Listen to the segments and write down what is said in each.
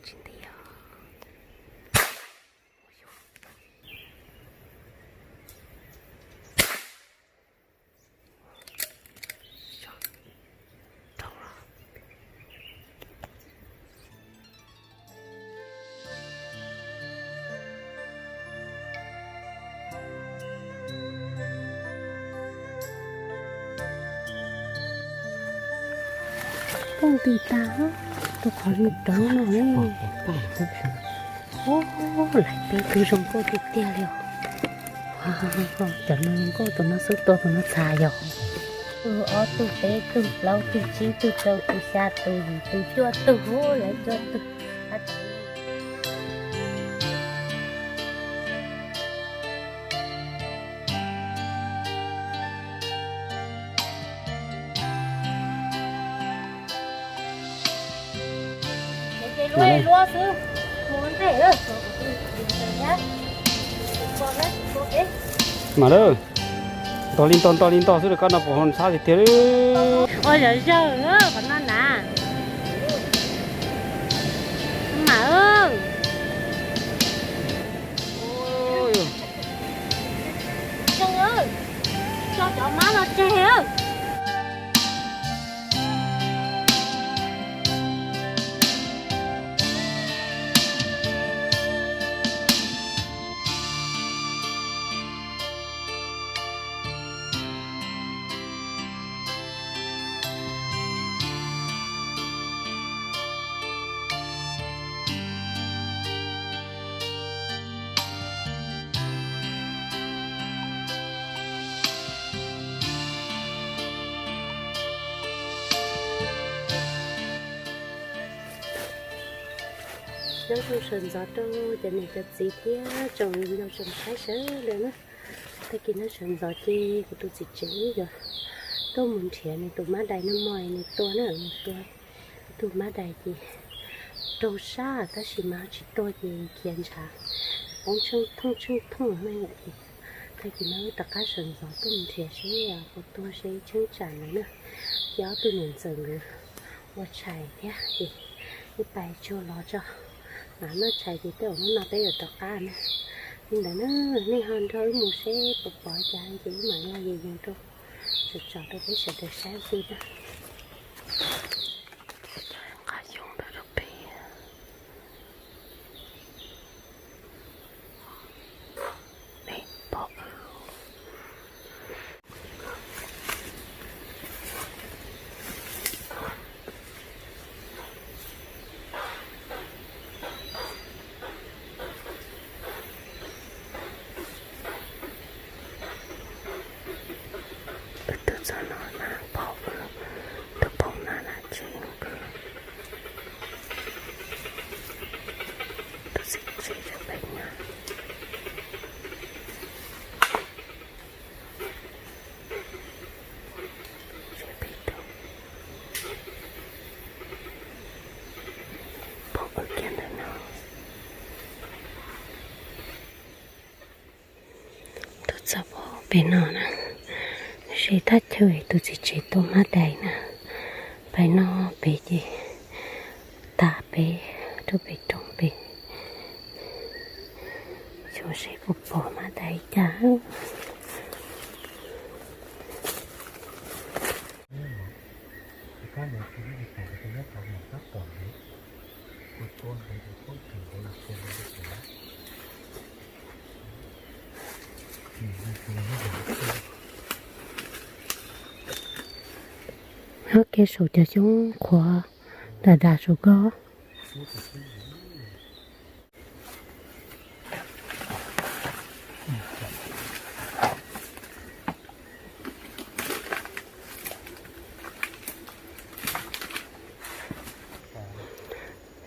Tsis nti os. Pooj tis tas, tus qhov zoo rov no ne. Lais peb tug zoo nkauj tiag tiag li os. Cov no zoo nkauj, tus no xub tua tus no txha yog. Tus ob tug peb tug plaub tug tsib tug rau tug xya tug yim tug cuaj tug, lawv cuaj tug. Mam lawm, ntog li ntog ntog li ntog xwb, koj no puas ho ntxhab tiag tiag li. Ua yog zawg qhov no na. Mam. Tso cov mab no tseg. Nyob zoo sawv ntxov rau cov niam cov txiv thiab tsoom mloog tsoom saib sawv daws na. Tag kis no sawv ntxov ces kuv tus txiv tsev wb yuav tuaj mus nrhiav nws tus mab dais no mog, nws tua na, nws tua. Tus mab dais ces raug sab tab sis mas tsis tuag ces khiav ntshav poob tsheej thooj tsheej thooj na yom. Ces tag kis no wb rov qab sawv ntxov tuaj mus nrhiav seb puas tuag seb cheeb tsam ntawd na. Ces ob tug niam ntxawm nkawd ua tshais thiab ces wb pais tsuag los tso. Mam noj tshais ces tej zaum hnub no peb yuav rov qab na. Li ntawd na, nej ho nrog wb mus seb puas pom cas ces wb mam li yees yees rau, tsom tsom rau peb sawv daws saib xwb na. Nqa xyoob ntawd rau peb. Nej pom. Tus txog no na, pom tus pom na na tsev. Tus txiv tsev rau peb na. Tsev peb rau. Pom ua kiag ntawm no. Tuaj txog pem no na, seb thaj chaw tus txiv tsev tua mab dais na. Pem no pem ces tas pem rau pem roob pem. Xyov seb puas pom mab dais cas. Nyob kiag saum cov xyoob qhuav dam dam saum ko.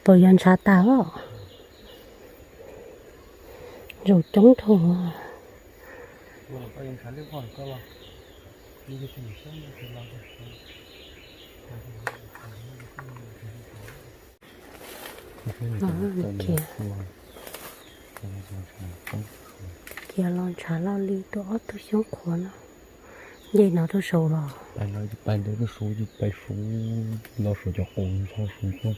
Puas yog ntshav tas os? Zaum coob dhau. Khiav los ntshav loj li tuaj ob tug xyoob qhuav no. Nce no rau saud los? Pais ntawd rau saud, pais saud los saum cov qus ntshav saud tuaj.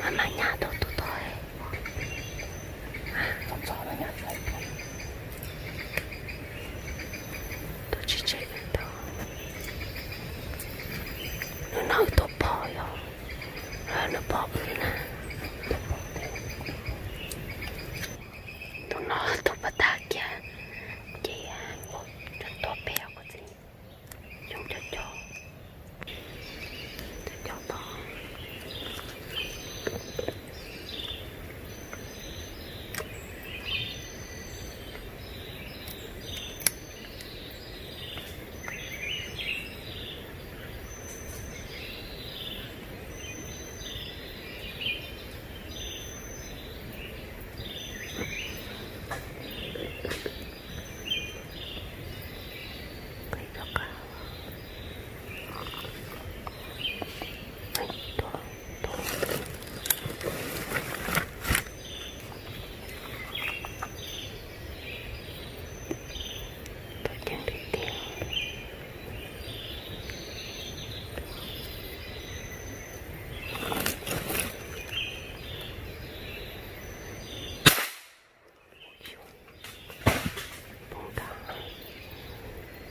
Mas mas nyab tau tus tod. Tus tsis tseg tau. Nws no wb tus pog yog, nws pog wb na. Tus no tus pog tag kiag, ces cov tuag pem kuv txiv yoov cov cov, cov cov tod.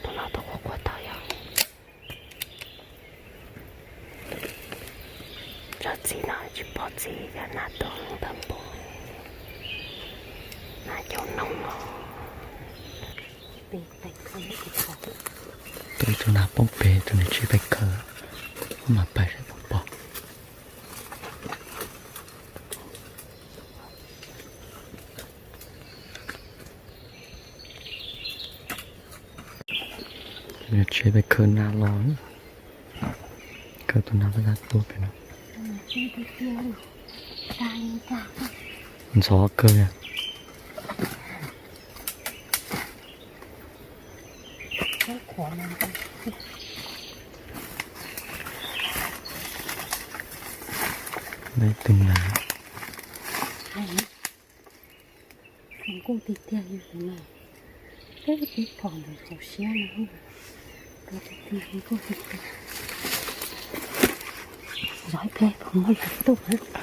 Tus no tus quaj quaj tau yog cov txiv no tsis pom txiv, yog nas tuaj ntawm npoo, nas cov noog no. Tus ib tug nas poob pem, tus nws tsis pais khaws, mas pais saib puas pom. Tsev pais khaws nas los, khaws tus nas paj dab tuaj pem no. Ntxhov kawg li. Ib tug nas. Kuj tiag tiag li tus no, peb tib phom ntawm txaus siab no. Zov ib pliag pom muaj lwm tus na.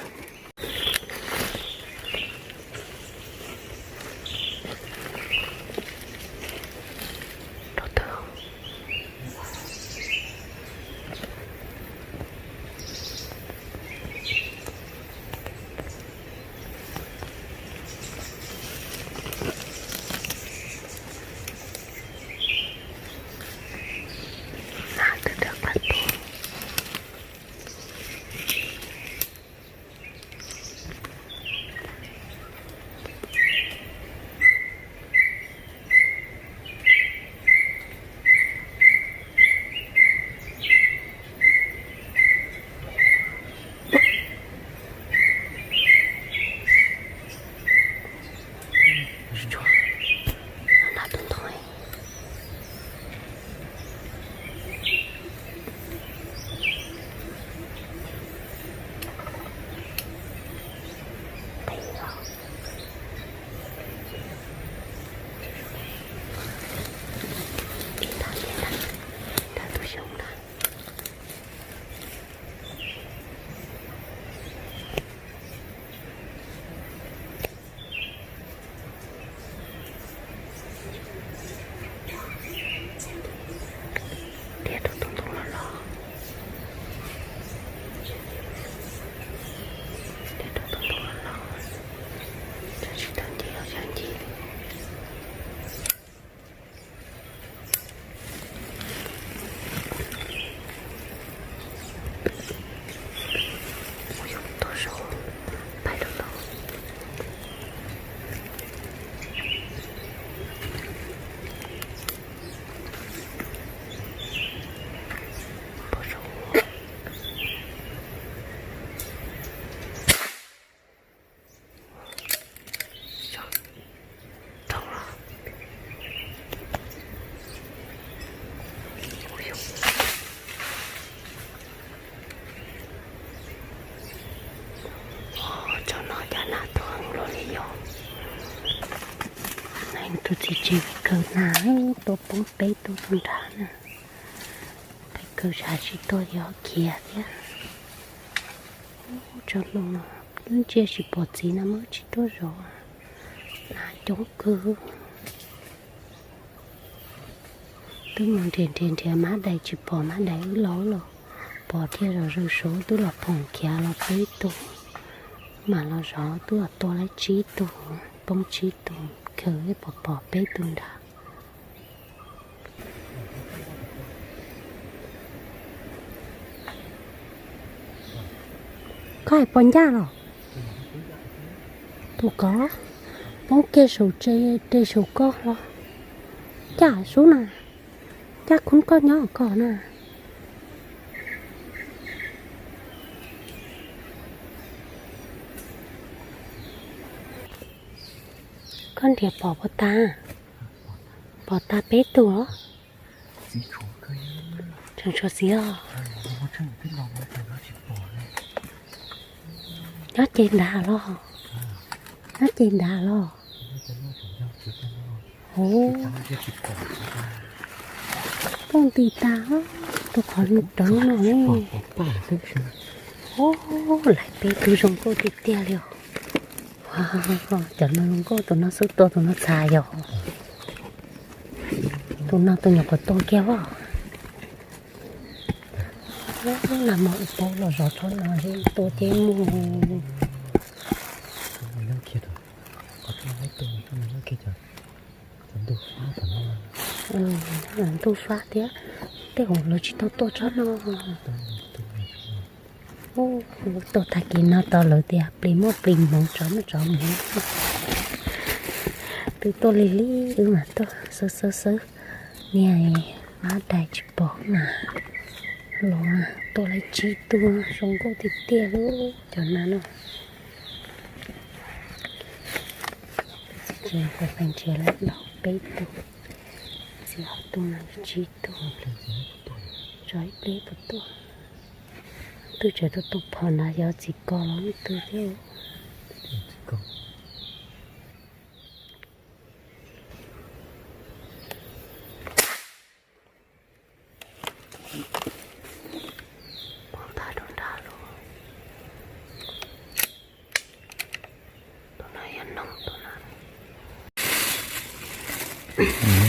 Tus txiv tsev khaws nas tuaj poob peb tug nrad na. Peb khaws tsam tsis tuaj yuav khiav thiab. Tso no, ntsia tsis pom txiv no muab tsis tuaj zov. Nas coob kawg. Twb mus nrhiav nrhiav nrhiav mab dais tsis pom, mab dais wb los los pom thiaj zov zog suav twb los phoom khiav los peb tug, mam los zov twb los tua laib tsib tug, poob tsib tug, khaws pom pom peb tug nrad. Koj hais pom ncaj los? Tus kov poob kiag saum tsev, saum koj los. Ncaj sub na, ncaj khub koj nyob koj na. Koj nrhiav pom puas tag? Pom tag peb tug os. Tseem tshuav txiv os. Nyob ces nrad los? Nyob ces nrad los? Hu, poob nti tag, tus qhov roob no ne. Hu, laiv peb tug zoo nkauj tiag tiag li os. Cov no zoo nkauj, tus no xub tua tus no txha yog. Tus no tus nyuam qhuav tua kiag os. Nas mos paub los zov tsob no tua ces mus. Ntuj fab thiab, tej zaum lawv tsis tau tua tsob no. Tuaj tag kis no tau lawv tias plis muaj plis hmoov, tsov muaj tsov hmoov. Twb tuaj lig lig wb mas tuaj xawb xawb xawb, niag mab dais tsis pom na. Los tuaj laib tsib tug zoo nkauj tiag tiag li cov nas no. Txiv tsev kuv pheej nrhiav lawm los peb tug, txiv ob tug no tsib tug, tso ib pliag puas tuaj. Twb tseem tuaj tua phom na, yog txiv kos los ib tug thiab. Poob tag rau nrad lawm. Tus no yog noog, tus no.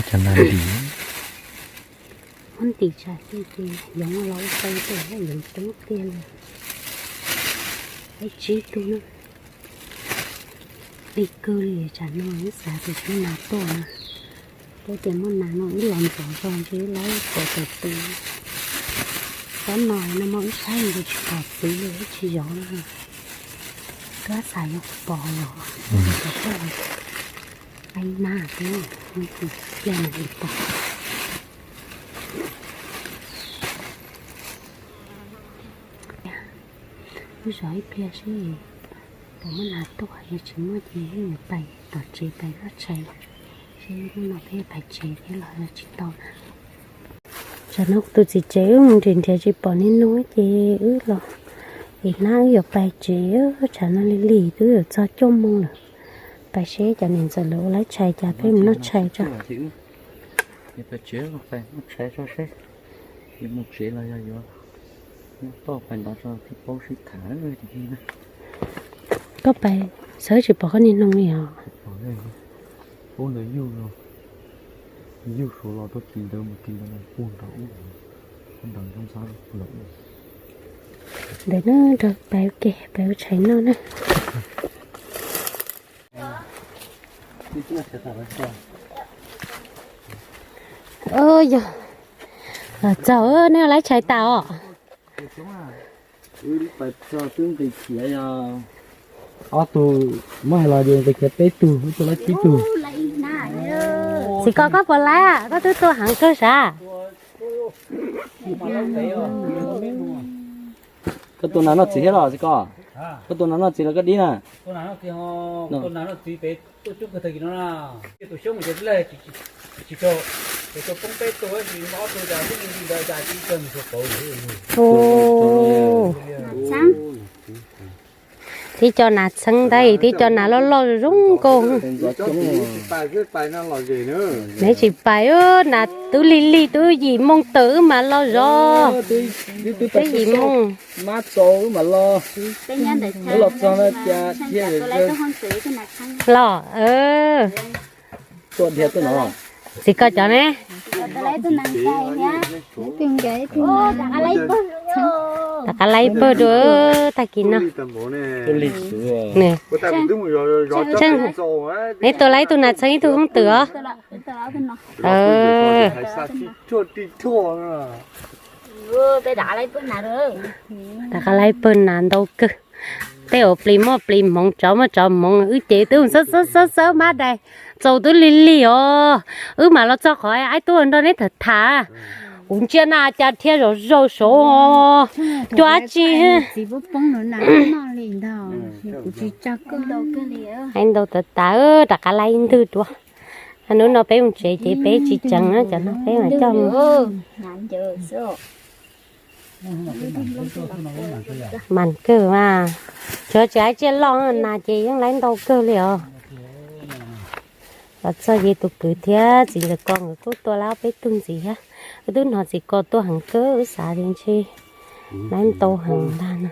Cov nas ntim. Muab ntim tsam tej ces yoov los ua qau tuaj, yoov coob tiag li. Peb tsib tug na. Lig kawg li, tsam no wb xav tias peb nas tuaj na. Peb tias muaj nas no wb los ntxov zog ntshe wb laib pom tau txiv. Tsob no no mas wb saib nkaus tsis pom txiv li, wb tsis zov na. Twb xav yuav pom los, peb nas thiab, ib pliag no li pom. Wb zov ib pliag seb puas muaj nas tuaj, yog tsis muaj ces wb mus pais tom tsev pais noj tshais, seb hnub no peb pais tsev thiab los yog tsis tau na. Tsam no tus txiv tsev wb mus nrhiav nrhiav tsis pom niag noog ces wb los, es hnab wb yuav pais tsev, tsam no lig lig twb yuav txog cuaj moos lawm. Pais seb cov niam ntxawm lawv ua laib tshais cas peb mus noj tshais tso. Mus tsev los yog yuav nyob toj pais ntawd tso thiaj paub sib tham. Koj pais xawb tsis pom koj niag noog li os. Paub ntawd yug, yug suav los tuaj kis ntawd mus kis ntawd los puag nrad ub, ntawd ntxhab ntxhab los ub. Ntawm no nrog pais ua ke, pais ua tshais noj na. Yog los txog neb laib tshais tas os. Ob tug muab hais los ces nqis khiav peb tug, wb tuaj laib tsib tug. Txiv Kos, koj puas laib? Koj twb tuaj heev kawg sav. Koj tua nas noj txiv thiab los txiv Kos? Koj tua nas noj txiv los koj dib na? Tib co nas txheeb ntawd, tib co nas loj loj zoo nkauj. Neb tsis pais, nas twb lig lig twb yim moos tawm wb mam los zov. Twb yim moos. Los, txiv ko cov ne. Rov qab laib pawg dua tag kis no. Neb tua laib ib tug nas txheeb ib tug hooj twm os. Rov qab laib pawg nas ntau kawg. Tej uas plis muaj plis hmoov, tsov muaj tsov hmoov, wb ces twb xawb xawb xawb xawb mab dais, txaus twb lig lig os. Wb mam los txog qhov aib tub nrog neb tham tham. Kuv ntsia na cas dhia zom zaws saud, cua dab tsi. Laib ntau tas tas, rov qab laib ib ntwg dua. Hnub no peb mus tsev ces peb tsis tseev na, cov no peb mam coj mus. Mas kawg mas, tsuav tsis hais tsiaj loj nas ces yeej laib ntau kawg li os. Los txog ces tus kwv thiab txiv ntxawm ko nkawd kuj tua laib ob peb tug ntxiv thiab. Wb twb hnov txiv ko tuaj heev kawg, wb xav tias ntshe laib ntau heev ntag no.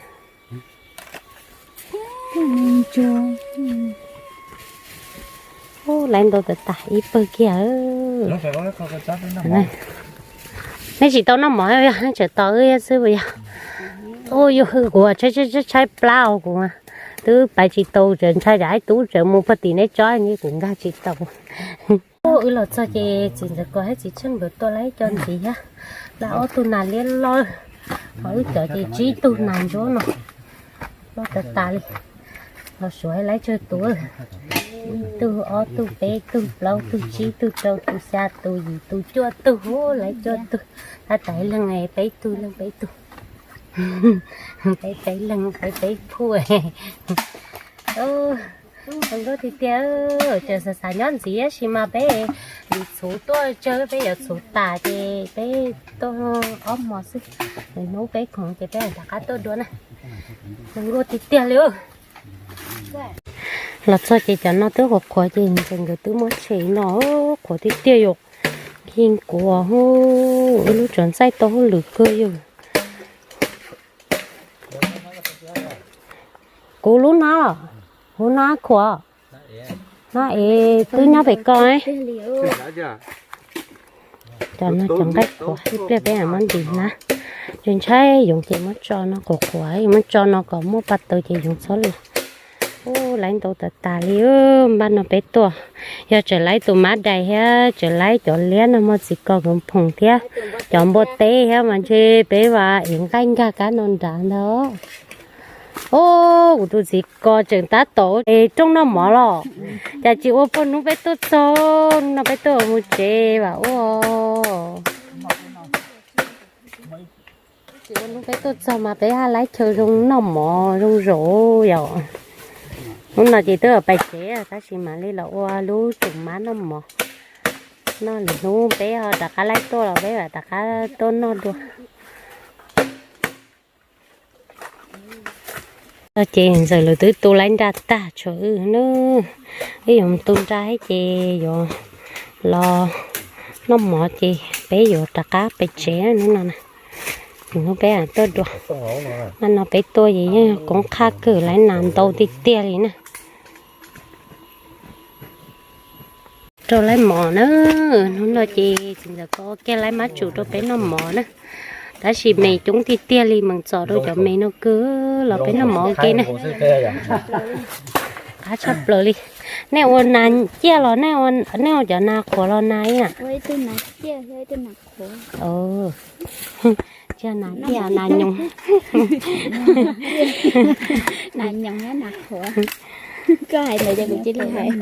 Ub, laib ntau tas tas ib pawg kiag. Neb tsis tau noj mov yog neb tseem tos wb xwb puas yog? Ub, yus hwj kuv tshaib tshaib plab os kuv. Twb pais tsis tau, tseem ntshai tsam ib tug tseem mus puag tim neb tsob, kuv nkag tsis tau. Wb los txog ces txiv ntxawm ko thiab txiv tsheej nkawd tua laib cov ntxiv thiab, laib ob tug nas liab loj, ho wb cov ces tsib tug nas ntsuab no. Loj tas tas li. Los suav laib tsawg tus, ib tug ob tug peb tug plaub tug tsib tug rau tug xya tug yim tug cuaj tug, laib cuaj tug. Tab tais leeg peb tug leeg peb tug, peb peb leeg peb peb phuj. Zoo nkauj tiag tiag, tseem xav xav nyob ntxiv tab sis mas peb lim txhuv tuaj tsawg peb yuav txhuv tas ces peb tuaj ob hmo xwb, lwm hnub peb khoom ces peb rov qab tuaj dua na. Zoo nkauj tiag tiag li. Los txog ces cov no twb qhuav qhuav ces ntxawm nkawd twb muab tshem no, qhuav tiag tiag yom. Yeej kuv hu, wb lub tsuas ntxaij tau hauj lwm kawg yog. Kuv lub no, kuv no qhuav, no es twb nyob pem ko. Cov no cov nqaij qhuav ib pliag peb mam muab ntim na. Ces ntshai yoov ces muab tso no qhuav qhuav, muab tso no kom muaj pa taws ces yoov txhob lwm. Ub, laib ntau tas tas li. Npaj no peb tuaj, yog tseem laib tus mab dais thiab tseem laib cov liab no muaj txiv ko nkaus phoom thiab cov npua teb thiab mas ntshe peb vas ev nqaij nkag kab no nrad ntag. Ub, kuv tus txiv ko tseem tab tom es rooj noj mov los, cas tsis ua pog hnub peb tuaj txog, hnub no peb tuaj mus tsev vas ua. Tsis ua hnub peb tuaj txog mas peb haj laib chaw zoo noj mov zoo zaum yom. Hnub no ces twb pais tsev tab sis mam li los ua lub tseem mab noj mov. Noj lwm hnub peb ho rov qab laib tuaj los peb mam rov qab tuaj noj dua. Ces ntxawm lawv twb tu laib nra tag tshuav wb na. Wb yuav mus tu nra thiab ces yuav los noj mov ces peb yuav rov qab pem tsev hnub no na. Hnub peb tuaj dua, mas no peb tuaj ces yeej koob qhaj kawg, laib nas ntau tiag tiag li na. Rau laib mov na, hnub no ces txiv ntxawm ko kiag laib mab tsum rau peb noj mov na. Tab sis me coob tiag tiag li, meem txom rau cov me no kawg los peb noj mov ua ke na. Qab tshaj plaws li. Nej ua nas ciaj los nej ua cov nas qhuav los nas ib yam? Tsiaj nas ciaj nas nyoos. Nas nyoos thiab nas qhuav. Koj hais ntawd ces kuv cia li hais.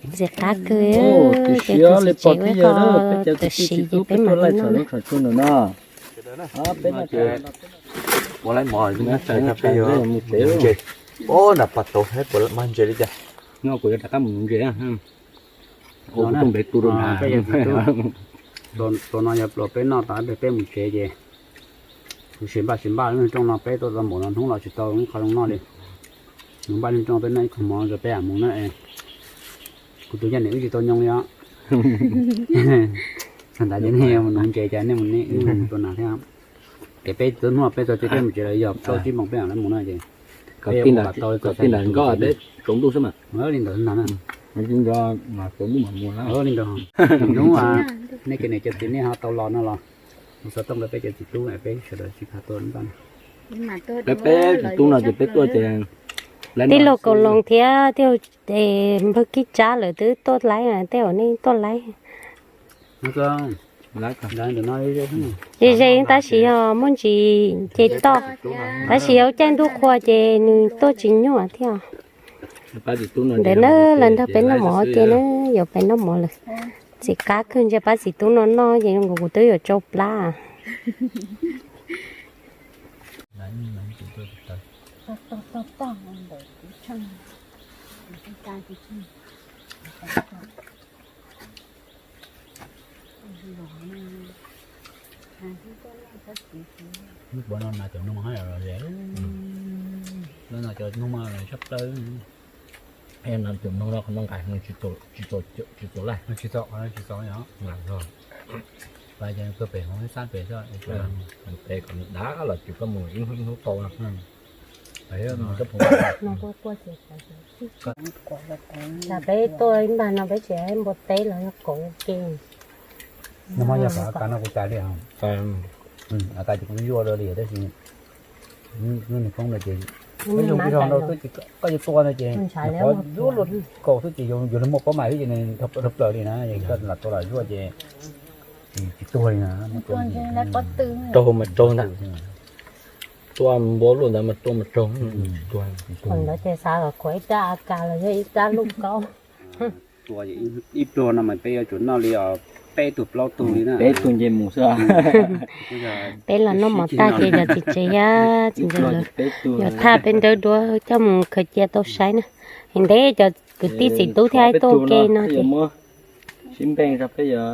Ntxim qab kawg, ces kuv txiv tsev ua qho tam sim ces peb mam li noj na. Ua laib mov, peb yuav mus tsev. Ub, nram pas tauv saib puas mag ntses li cas. No kuv yuav rov qab mus nuv ntses. Ua kuv tus npev tu rau nrad. Tus no yog pluas peb noj tas peb mus tsev ces kuv sim npaj sim npaj lub rooj no peb tuaj tau npaum no hnub los tsis tau qhov zoo noj li. Npaj nroo peb noj ib khoom mov rau peb mus na. Kuv tus yaj niam wb tsis tau nyob li os. Thaum ntawd ces nej mus nuv ntses ces nej mus ne, wb mus rau nram thiab. Ces peb txog hnub peb txog tsev peb mus tsev lawm yog plaub tsib moos peb mam li mus no ces. Kom tij ntawm nkoj peb tsaus ntuj xwb mas. Li ntawd ntag na. Li ntawd. Hnub nej cov niam cov txiv nej ho tau los no los mus xov tooj rau peb cov txiv tub peb sawv daws sib pab tuaj npaj. Peb peb txiv tub no ces peb tuaj ces tij laug Kaus Loos thiab tij laug Npawg Kib Tsab lawv twb tuaj laib, tej zaum nej tuaj laib. Ze ze tab sis yog muaj ntsis ces toj, tab sis yog caij ntuj qhua ces nws tuaj tsis nyuaj thiab. Ntawd na, lawv nrog peb noj mov ces na, yuav peb noj mov lawm. Txiv qab kawg ntsia pab txiv tub no noj ces kuv twb yuav tsau plab. Lub puav no mas cov noog hab los ze, lub no cov noog mas tshaj plaws. No cov noog no qhov no nqaim tsis txaus laj, tsis txaus, qhov no tsis txaus os. Pais ces kawg pem hauv sab pem xwb, pem kom nws dav los ces koj mus ib hnub ib hnub tau no. Peb tuaj ib npag no peb tsis npua teb los yog kauv ke. No mas yog qhov a kas no kuv cais li os. A kas ces kuv zuaj rau li tab sis nws poob no ces, koj yuav tua no ces qhov zuaj luaj kaus xwb ces yuav luag muaj paub mas xwb ces nws dhau plaws li na, yog koj lam tua lam zuaj ces tsis tuag li na. Raug mas raug ntag. Tua npua luaj ntawd mas tua mas raug. Thaum ntawd ces xav kom qhuav ib rab a kas los yog ib rab luj kaub. Tua ib pluag no mas peb yuav tsum noj li os peb tug plaub tug li na. Peb tug nce mus xwb. Peb los noj mov tag ces cov txiv tsev thiab txiv ntxawm lawv yuav thaj peb nrawb duab coj mus khaws cia tau saib na. Es ntev cov kwv tij txiv tub thiab tuaj ua ke no ces sib npeej rau peb yuav,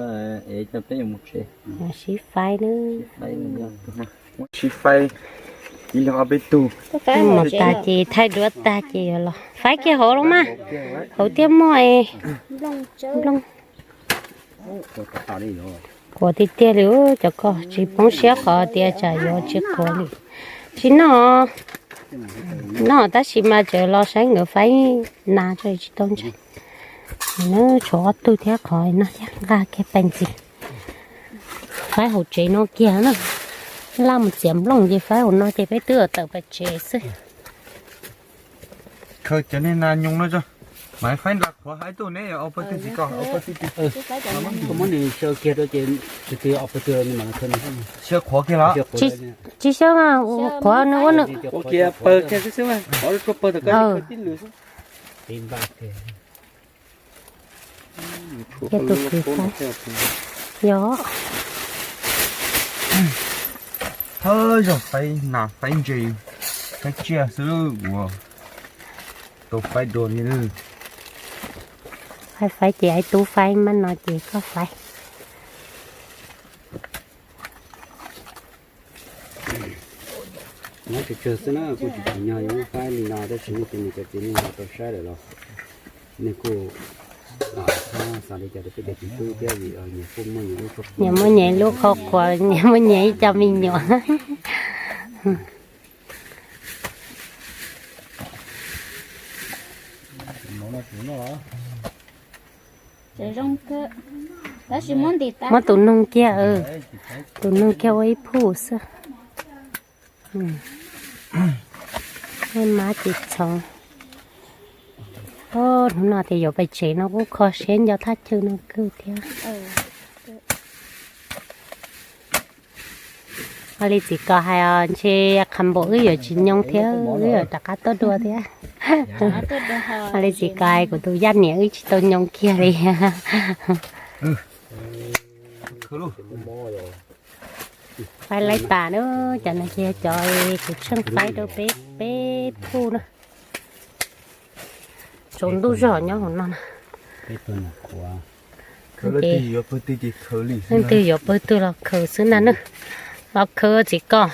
es coj peb yuav mus tsev. Sib faib na. Sib faib ib leeg ob peb tug. Mov tag ces thaij duab tag ces yuav los faib kiag hauv los mas. Hauv thiaj muaj nplooj. Qhuav tiag tiag li cov ko, tsis poob siab qhov tias tsam yuav tsis qhuav li. Tsis noj, noj tab sis mas tseem los saib nkawd faib nas tso tsis tau ntshai. Nws tshuav ob tug thiab qhov no thiab nqa kiag pes ntxiv. Faib hauv tsev no kiag na. Laj mus txiav nplooj ces faib hauv no ces peb twb tawm pem tsev xwb. Khaws cov niag nas nyoos no tso, mam faib nra qhuav hais tuaj ne, ob pawg twg tsis ko, ob pawg twg twg. Muab nws xyaw kiag rau ces tus twg ob pawg twg mas khaws nws xyaw qhuav kiag los. Tsis xyaw, qhuav nws ua nws. Ua kiag pawg kiag xwb xwb, qhuav rau pawg tau koj tib lwm xwb. Yog tus kwv faib. Yog. Thawj zaug faib nas faib ntses, faib tsiaj xwb uas tau faib dua li. Faib faib ces ib tug faib mab no ces koj faib. Nyob tsawg tsawg xwb na, kuj tsis tsim nyog yuav muab faib li no tab sis nej cov niam cov txiv nej ho tau saib lawm los nej kuj xav li cas rau peb cov txiv tub thiab vim nyias kuj muaj nyias lub qhov qhuas, nyias muaj nyias ib co me nyuam. Muab tus noog kiag, tus noog kiag ua ib phuj xwb. Mab ces txhoov. Hnub no tias yuav pem tsev no kuj kho siab nco thaj chaw no kawg thiab. Ua li txiv Kos hais os, ntshe qhov npaum wb yuav tsis nyoo thiab, wb yuav rov qab tuaj dua thiab. Ua li txiv Kos hais, kuv tus yaj niam wb tsis tau nyoo kiag li. Faib laib tas na, cov no ces cov kuv tsheej faib rau peb, peb phuj na. Tsaus ntuj zog nyob hauv no na. Leej twg yuav pawg twg los khaws xwb na. Los khaws txiv Kos.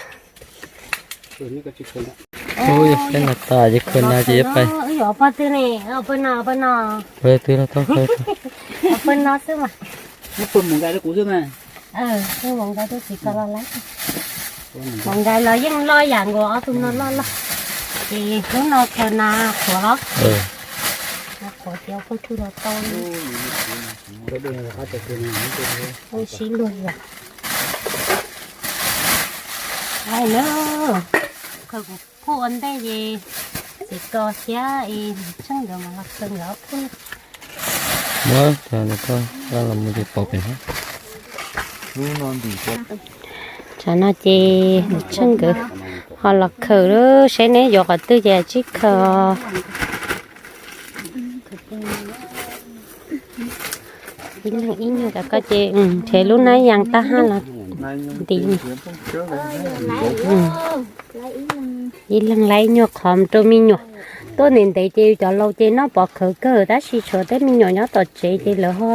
Ub, yog saib no tas ces khaws nas ces yuav pais. Wb yuav pog twg ne? Pog no, pog no. Pog twg los tau khaws. Pog no xwb mas. Pog mus nqaij rau kuv xwb mas. Pog mus nqaij rau txiv ko los lawm. Mus nqaij los yeej loj yam nkaus ob tug no loj loj. Ces hnub no khaws nas qhuav los. Nas qhuav ces pog twg los tau li. Sib luag yam. Ai na, khaws kuv phuj ua ntej ces txiv ko thiab es Tsheej nkawd mas los khaws nkawd ob phuj. Muab tag no koj los mus ces pom pem. Tsam no ces Tsheej nkawd ho los khaws lawm, seb neb yuav qhov twg ces tsib khaws. Ib leeg ib nyuag, koj ces nrhiav lub nab yas tab hab los ntim. Ib leeg laib ib nyuag qhov rau me nyuam. Tuaj ntev ntev ces yus cov laus ces noj pov khawv kawg, tab sis tshuav tej me nyuam nyob tom tsev ces lawv ho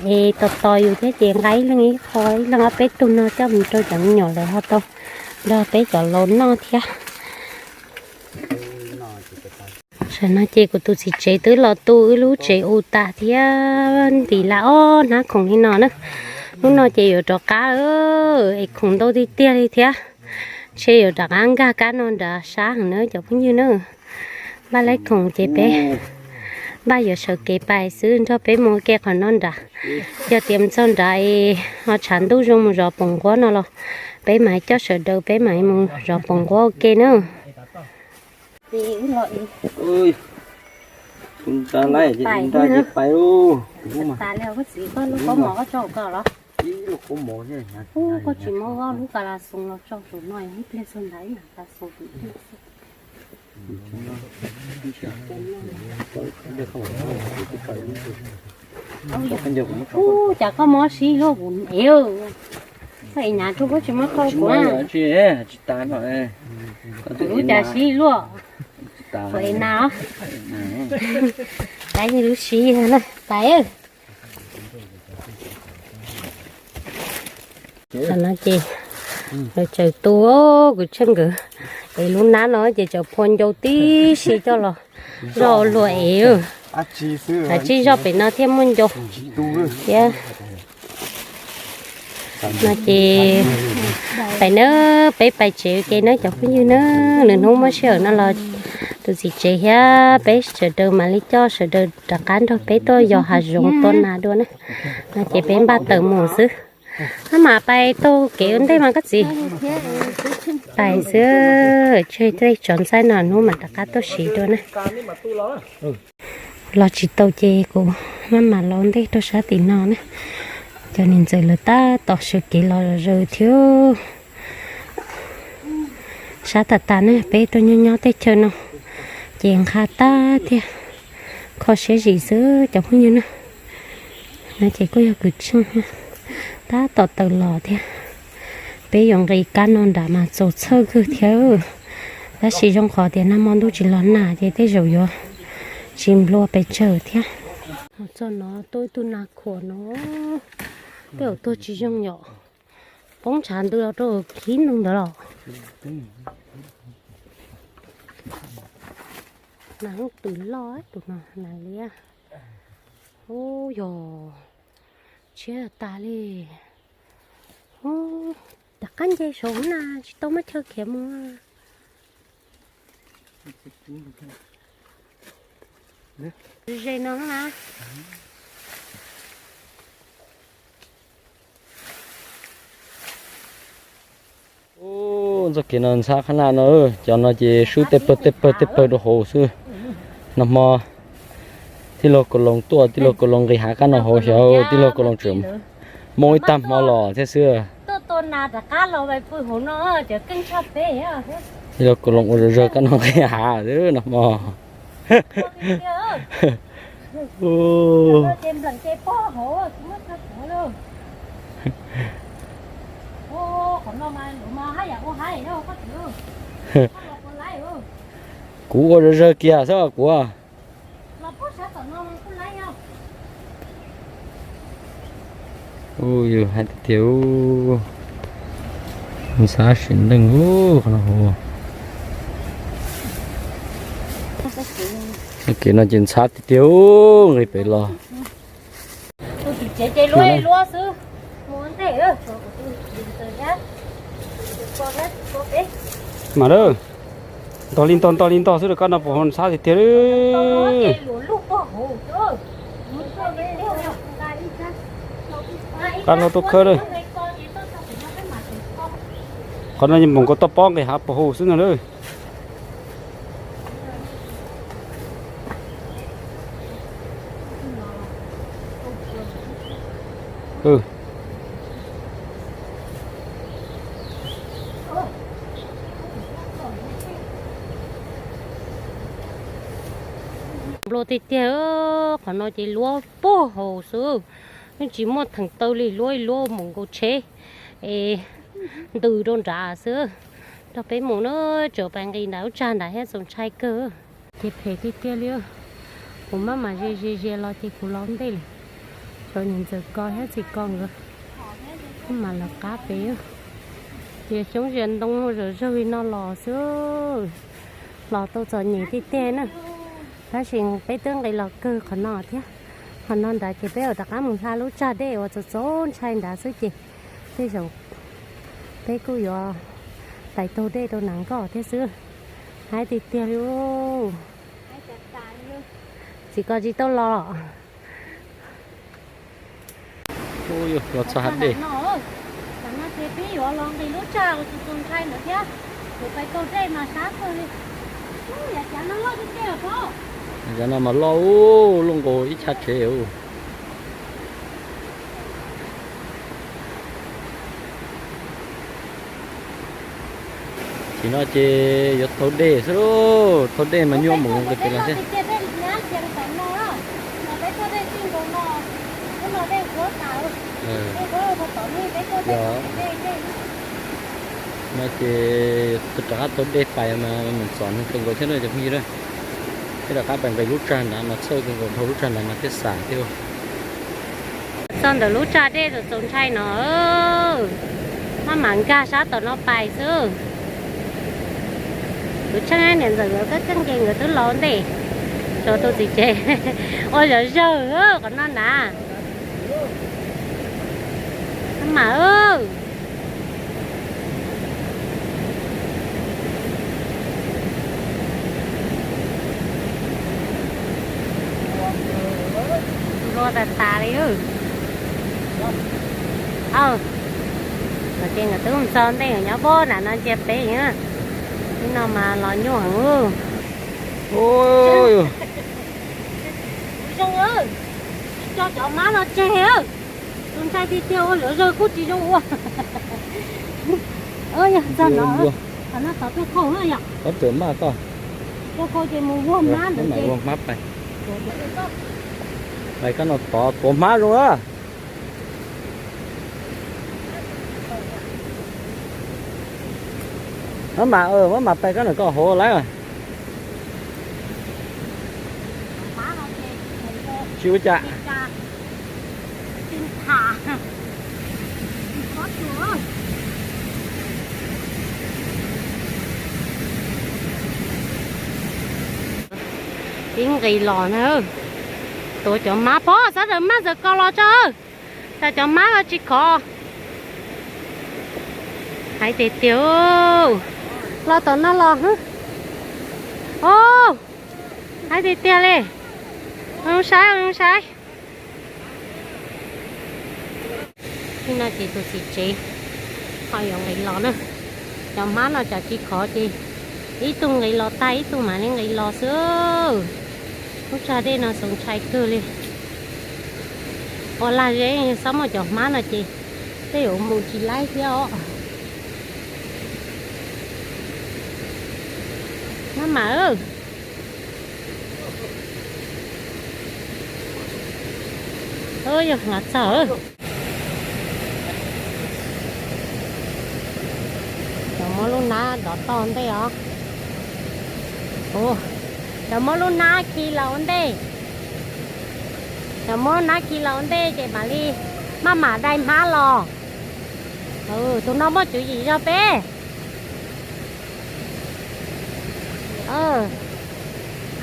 es tos tos yus thiab ces nqa ib leeg ib qho, ib leeg ob peb tug no coj mus rau cov me nyuam lawv ho tau nrog peb cov laus noj thiab. Tam no ces kuv tus txiv tsev twb los tu wb lub tsev u tas thiab ntim lawm ob hnab khoom li no na. Hnub no ces yuav rov qab, es khoom ntau tiag tiag li thiab. Ntshe yuav rov qab nkag kab no nrad sab heev na cov phooj ywg na. Npaj laib khoom ces peb npaj yuav sawv kev pais xwb, nrog peb mus ua ke qhov no nrad. Yog tias mus txog nrad es ho tshav ntuj zoo mus zov poom nquab no los peb mam coj sawv daws peb mam mus zov poom nquab ua ke na. Koj tsis muab lub ka la xoo los tso saum no ib pliag xwb ntag, ib pliag xwb. Ub, cas koj muab sib luaj kuv ev. Koj ev nas rau koj tsis muab qhau kuv. Tsis tas no. Ub, cas sib luaj. Kuv ev nas os. Tab sis lub sib na pais. Tam no ces lawv tsaws tu, kuv Tsheej nkawd ev lub nab no ces tsaws phua ncau tib si coj los zoj luag ev. Tsij zoj pem no thiaj muaj ncau thiab. No ces pais na, peb pais tsev ua ke na cov phooj ywg na. Lwm hnub muaj sij hawm no los tus txiv tsev thiab peb sawv daws mam li coj sawv daws rov qab nrog peb tuaj yos hav zoov tua nas dua na. No ces peb npaj tawm mus xwb. Maj mam pais taug kev ua ntej mas koj txiv. Pais xwb, tseg tej tsov ntxaib no hnub mam rov qab tuaj siv dua na. Los tsis tau ces kuv maj mam los ntej rau sab tim no na. Cov niam ntxawm lawv tab tom sawv kev los zaws thiab. Sab tas tas na, peb tuaj nyob nyob teb chaws no ces nqha tag thiab, kho siab zim xwb cov phooj ywg na. No ces kuj yog kwv Tsheej tab tom tawm los thiab. Peb yuav nqis kab no nram mas txaus txhawj kawg thiab, tab sis zoo qhov tias nag hmo ntuj tsis los nag ces tej zaum yuav tsis nplua pes tsawg thiab. Txog no tuaj ib tug nas khuam no, tej zaum tuag tsis zoo yom. Poob ntshav ntws los rau khib ntawd los. Nas twm loj tus no, nas liab. Ub, yog tshiab tas li. Ub, rov qab nce saud na, tsis tau muaj chaw khiav mus. Ze no na. Ub, txoj kev no ntxhab qhab naj no, cov no ces swb tej pawg tej pawg tej pawg rau hauv xwb. Nag hmo tij laug Kaus Loos tuaj, tij laug Kaus Loos nqis hav kab no hauv xyov, tij laug Kaus Loos tseem moo ib tag hmo los thiab xwb. Tij laug Kaus Loos ua zog zog kab no nqis hav xwb nag hmo. Kuv ua zog zog kiag xwb kuv. Ub, yus hais tias ntxhab sim neej ub qhov no hauv. Kev no ces ntxhab tiag tiag, nqis pem los. Mas lawm, ntog li ntog ntog li ntog xwb, koj no puas ntxhab tiag tiag li. Kab hlau tuaj khawb lawm. Qhov no nyob npoom nkaus toj pob nqis hav puag hauv xwb no lawm. Nplua tiag tiag, qhov no ces luab puag hauv xwb, yeej tsis muaj theem taw li, luab luab mus nkaus tsheb es ntws rau nrad xwb. Nrog peb mus na, tseem pais nqis nram lub tsag nrad thiab, txaus ntshai kawg. Ces phem tiag tiag li, kuv maj mam ze ze ze los ces kuv los ntej lawm. Tshuav niam ntxawm ko thiab txiv ko nkawd maj mam lawv qab pem. Ces xyoob zia ntoo zom zaws li no los xwb, los tau txom nyem tiag tiag na. Tab sis peb twb nqis los kawg qhov no thiab. Qhov no nrad ces peb yuav rov qab mus hla lub tsag dej uas txaus txaus ntshai nrad xwb ces tej zaum peb kuj yuav pais taug dej rau nram nkoj thiab xwb. Haib tiag tiag li. Txiv ko tsis tau los. Los txog hav dej. Tam no ces peb yuav los nqis lub tsag uas txaus txaus ntshai ntawd thiab. Yuav pais taug dej mas sab kawg li. Yav cav no loj tiag tiag os. Yav no mas loj, loj nkaus ib chaj tsev. Tam no ces yuav taug dej xwb lauj, taug dej mas nyuaj mus nqis pem los thiab. No ces rov qab taug dej pais mas mus txom nyem kawg nkaus thiab no cov phooj ywg na. Peb rov qab pais nqis lub tsag nrad mas txhawj kawg nkaus, dhau lub tsag nrad mas thiaj xam thiab. Txog ntawm lub tsag dej txaus txaus ntshai no, maj mam nkag sab tom no pais xwb. Kuv tsheej niam ntxawm nkawd kab keej ces nkawd twb los ntej, tshuav tus txiv tsev ua zom zawg qhov no na. Maj mam. Nplua tas tas li. Aw, no ces nkawd twb mus txog ntej, nyob pob nram no ntsia peb. Ib no mas los nyuaj heev. Zoo, tsis tso cov mab no tseg. Tus ntshai tiag tiag ua zom zawg kuj tsis zoo ua. Yog txog no, qhov no tod tuaj khau na yom. Ob txawm maj koj. Tuaj khau ces mus vuag hmab ntawd ces. Pais kab no tod tuav hmab zoo a. Maj mam, maj mam pais kab ntawm koj hauv lawm. Tsis ua cas. Pib nqis los na. Tuav cov mab pog, sab daws mab txawm kos los tso. Tas cov mab los tsis khov. Haib tiag tiag. Los tom no los. Au, haib tiag tiag li. Zoo saib, zoo saib. Ib no ces tus txiv tsev ho yuav nqis los na. Cov hmab no tsam tsis khov ces ib tug nqis los tag ib tug mam li nqis los xwb. Lub tsag dej no txaus ntshai kawg li. Ua lag zeb xob muaj cov hmab no ces tej zaum mus tsis laib thiab os. Mab mam. Yog hnav txog. Cov muab lub hnab dov toj ntej os. Cov muab lub hnab khi los ua ntej. Cov muab hnab khi los ua ntej ces mam li maj mam dai hmab los. Tus no muaj tswv yim zog peb.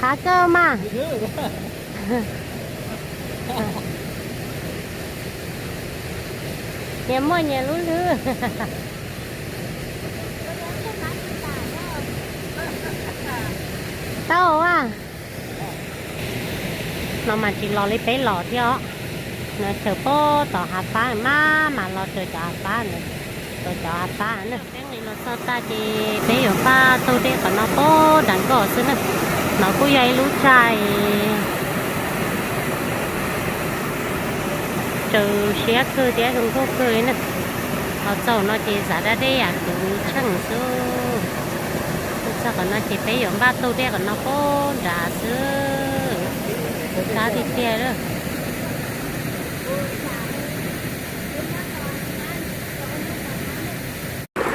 Qab kawg mas. Nyias muaj nyias lub hlwb. Tau a. No mas tsis los li peb los thiab os. No raws pem tom hav pab mas, mas los raws cov hav pab na, raws cov hav pab na. Peb nqis los txog tag ces peb yuav npaj taug dej qhov no pem nram nkoj xwb na. No kuj yog ib lub tsaig tsaws siab kawg thiab zoo nkauj kawg li na. Los txog no ces xav da dej yam kwv tsheej xwb. Txog qhov no ces peb yuav npaj taug dej qhov no pem nrad xwb. Sab tiag tiag lawm.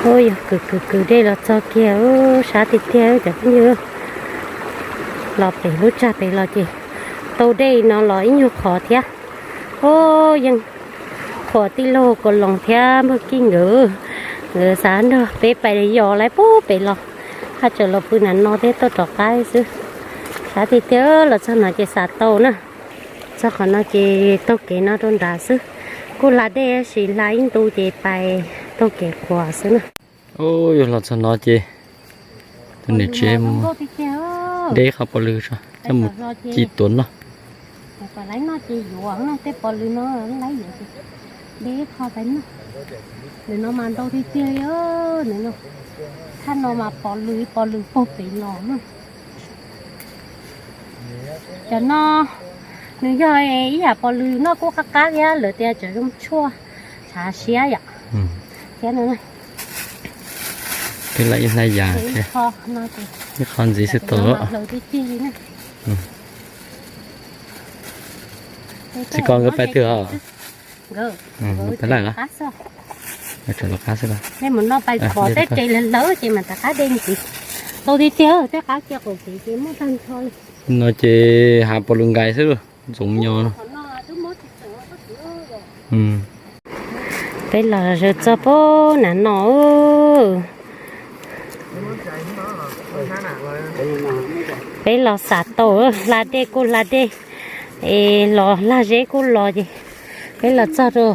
Ub, yog kwv kwv kwv dej los txog kiag, sab tiag tiag cov phooj ywg. Los pem lub tsag pem los ces taug dej no los ib nyuag qhov thiab. Ub, yeej qhuas tij laug Kos Loos thiab npawg Kij nkawd, nkawd xav nrog peb pais yos lawm pem los, haj tseem los pw nram no thiab tuaj rov qab xwb. Sab tiag tiag, los txog no ces xav tau na. Txog qhov no ces taug kev no rau nrad xwb. Kuj hla dej tab sis hla ib ntu ces pais taug kev qhuas xwb na. Ub, yog los txog no ces tus niam tsev mus de qho pov lw tso coj mus ci tuav noj. Nws no mas ntau tiag tiag li, nws no, thaj no mas pov lw, pov lw puag pem los na. Cov no nws yog ib yam pov lw noj kuj qab qab thiab, lawv tias cov zoo tshuaj txhav siab yom. Thiab no, ib qho ntxiv xwb tau. Tsis ko nkawd pais twg os? Pais lawm los? Tseem los qab xwb los? Nej mus no pais pom tej tsev lawv lawv ces mam rov qab de ntxiv. Ntau tiag tiag, tej qab kiag qaum kev ces muaj tag nrho li. No ces hav pov lw nkais xwb, ntxoov nyo no. Peb los zaws txog pem nram no. Peb los xav tau, hla dej kuj hla dej, es los lag zeb kuj los ces peb los txog rau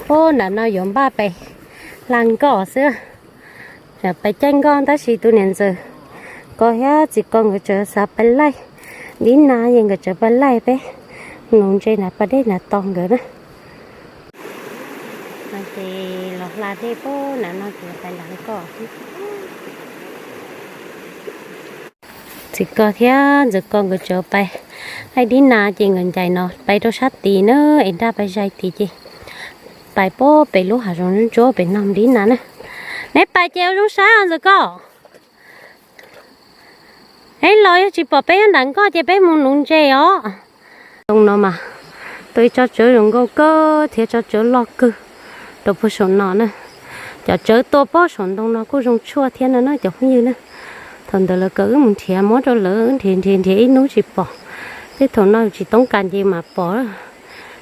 pem nram no yuav npaj pais hla nkoj xwb. Pais caij nkoj tab sis tus niam ntxawm ko thiab txiv ko nkawd tseem xav pais laij dib na, es nkawd tseem pais laij peb nuv ntses nram pas dej nram tos nkawd na. Ces los hla dej pem nram no ces pais nram nkoj. Txiv ko thiab ntxawm ko nkawd tseem pais laij dib na ces nkawd ncaim no pais rau sab tid na, es nraj pais zais tid ces pais pem pem lub hav zoov ntsuab pem no dib na na. Neb pais ces ua zoo saib os ntxawm ko. Eb, los yog tsis pom peb nyob nram nkoj ces peb mus nuv ntses os. Ntoo no mas tuaj ib tsob tsawb zoo nkauj kawg thiab tsob tsawb loj kawg rau puag saum no na. Cov tsawb tuaj puag saum ntoo no kuj zoo tshuaj thiab no na cov phooj ywg na. Thaum ntawd lawv kom wb mus nrhiav muab rau lawv, wb nrhiav nrhiav nrhiav ib hnub tsis pom. Tej thaum no tsis toob kas ces mam pom.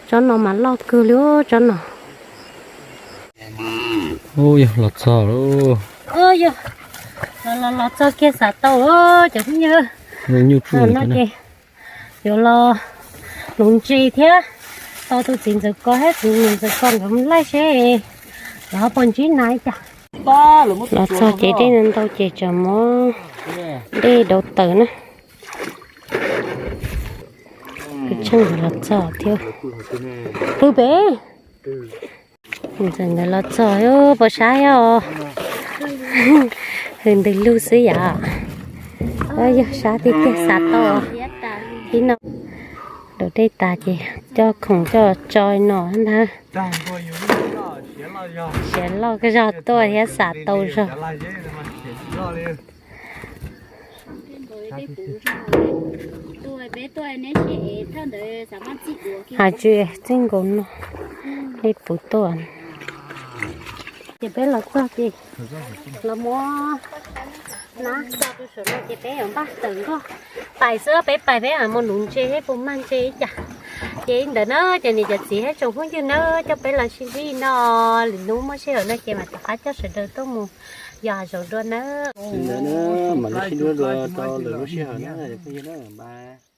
Tsob no mas loj kawg li tsob no. Ub, yog los txog lauj. Yog los, los txog kiag xav tau cov phooj ywg. Nyuj tsuj no ces yuav los nuv ntses thiab. Tos tus txiv ntxawm ko thiab tus niam ntxawm ko nkawd mus laij seb lawv ho puas ntsib nas li cas. Los txog ces dej ntau ces tseem muab dej daus tawm na. Pw tsheej nkawd los txog thiab. Pw pem. Ntxawm nkawd los txog, puas sab thiab os? Hws ntws lug xwb yom. Yog sab tiag tiag xav tau. Ib no daus dej tas ces coj khoom coj tso no ntag. Siav loj kawg zog tuaj thiab xav tau zog. Hais tsis txij nkaus no, dej puv tuaj. Ces peb los txog ces los muab nab tso rau saum no ces peb yuav npaj tawm nkoj pais xwb, peb pais peb mam mus nuv ntses thiab puas mag ntses ib cas. Ces li ntawd na cov niam cov txiv thiab tsoom phooj ywg na, coj peb los sib ntsib no, lwm hnub muaj sij hawm no ces mam rov qab coj sawv daws tuaj mus Yog hav zoov dua nawb. Li ntawd na, mam li sib ntsib dua rau lwm lub sij hawm na cov phooj ywg na, bye.